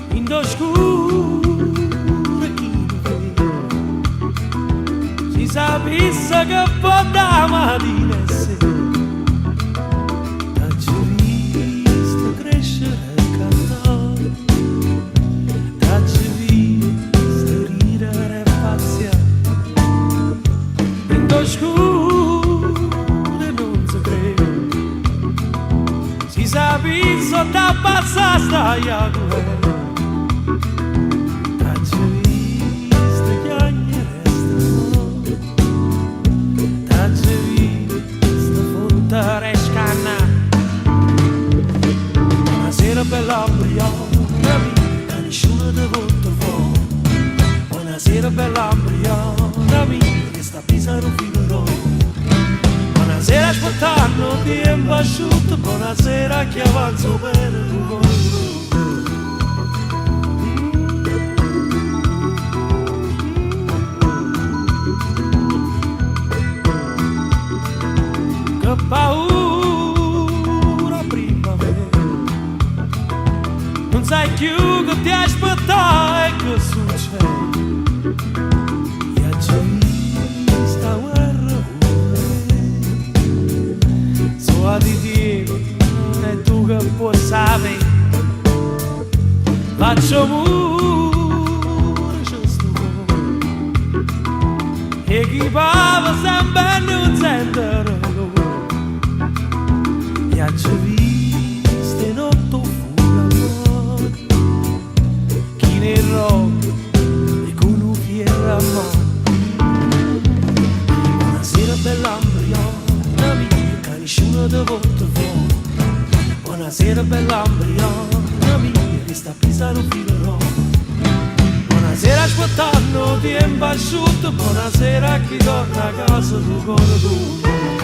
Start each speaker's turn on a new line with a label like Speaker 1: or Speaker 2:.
Speaker 1: Dint' 'o scuro chi me vede Si sapisse che po' da matina a sera T'aggio visto crescere e cantà T'aggio visto ridere e pazzià Dint' 'o scuro nun se crede Si sapisse t'abbassa sta jacuvella T'aggio visto chiagnere e strillà T'aggio visto fottere e scannà Buonasera bella 'mbriana mia, ca nisciuno te votta fore. Buonasera bella 'mbriana mia, che sta appesa nu filo d'oro. Buonasera aspettanno 'o tiempo asciutto, buonasera a chi avanza 'o bene d' 'o core. Che paura primmavera Nun sai cchiù che ti aspettà e che succede I' aggio visto 'a guerra So' ati tiempe e tu che può sapè Faccio pure ce sto core E chi pava sempe nun sente dolore I' aggio visto 'e notte 'o funerale Chino 'e rroba e cu nu fierro a mano Buonasera bella 'mbriana mia, ca nisciuno te votta fore. Buonasera bella 'mbriana mia, che sta appesa nu filo d'oro. Buonasera aspettanno 'o tiempo asciutto, buonasera a chi torna a casa cu core tuo.